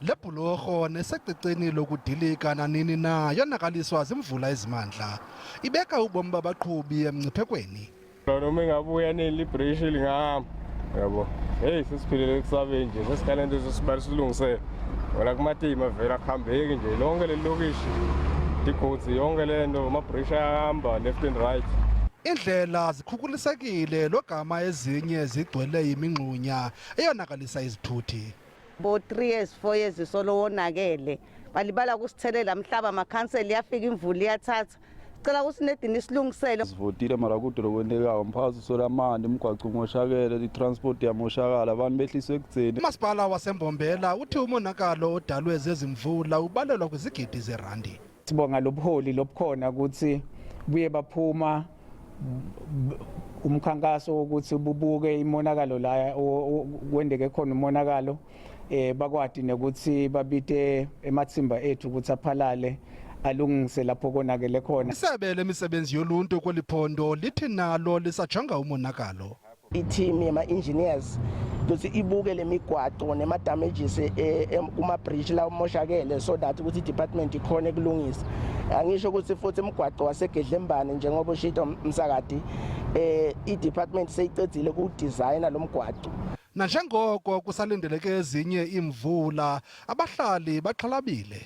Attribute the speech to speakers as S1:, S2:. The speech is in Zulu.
S1: Le bhulorho nesecicini lokudilika nanini na yonakaliswa zimvula ezimandla. Ibeka ubomi babaqhubi emngciphekweni.
S2: Noma ingabuya nini libridge lingahamba. Yabo. Hey, sesiphilele kusabeni nje, sesiqale into sesibali silungisele. Wona kumatima vele akuhambeki nje lonke leli lokishi. Igozi yonke lento, ama-bridge ayahamba left and right.
S1: Iindlela zikhukulisekile logama ezinye zigcwele yimingxunya eyonakalisa izithuthi.
S3: Bo 3 years, 4 years solo wonakele, balibala kusithelela mhlaba amakhansela, iyafika imvula iyathatha. Sicela ukuthi nedini isilungisele.
S4: Sivotile mara kude lokwentekayo umphakathi usola amanti, umgwaco umoshakele, i-transport iyamoshakala, abantu behliswe ekudzeni.
S1: Umasipala waseMbombela uthi umonakalo odalwe zezi mvula ubalelwa kwizigidi zerandi.
S5: Sibonga lobuholi lobukhona ukuthi buye baphuma umkhankaso wokuthi bubuke imonakalo la kwendeke khona umonakalo, bakwati nekuthi babite emathimba ethu ukuthi aphalale alungise lapho konakele khona.
S1: Isebe lemisebenzi yoluntu kweli phondo lithi nalo lisajonga umonakalo.
S6: I-team yema-engineers ukuthi ibuke le migwaco nema-damages kuma-bridge la umoshakele so that ukuthi i-department ikhone kulungisa. Angisho ukuthi futhi umgwaco waseGedlembane, njengoba ushito msakadi, i-department seyicedzile kuwudizayina lo mgwaco.
S1: Nanjengoko kusalindeleke ezinye iimvula, abahlali baxhalabile.